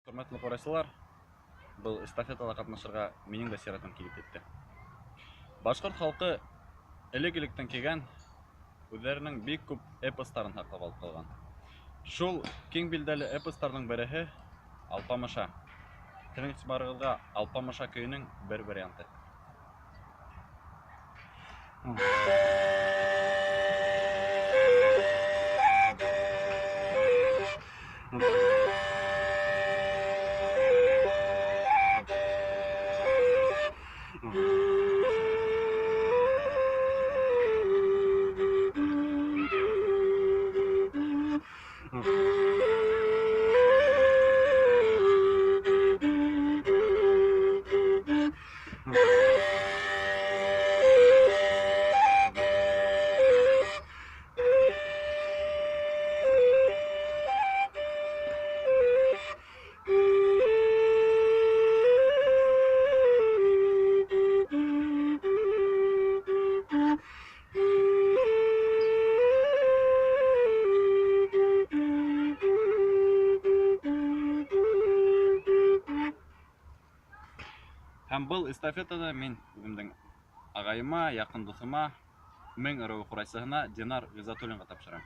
Хөрмәтле ҡурайсылар, был эстафетала ҡатнашырға минең дә сиратым килеп етте. Башҡорт халҡы элек-электән килгән үҙҙәренең бик күп эпостарын һаҡлап алып ҡалған. Шул киң билдәле эпостарҙың береһе Алпамыша. Һеҙҙең иғтибарығыҙға Алпамыша көйөнөң бер варианты. Һәм был эстафетаны мин үҙемдең ағайыма, яҡын дуҫыма, мең ырыуы ҡурайсыһына Динар Ғизатуллинға тапшырам.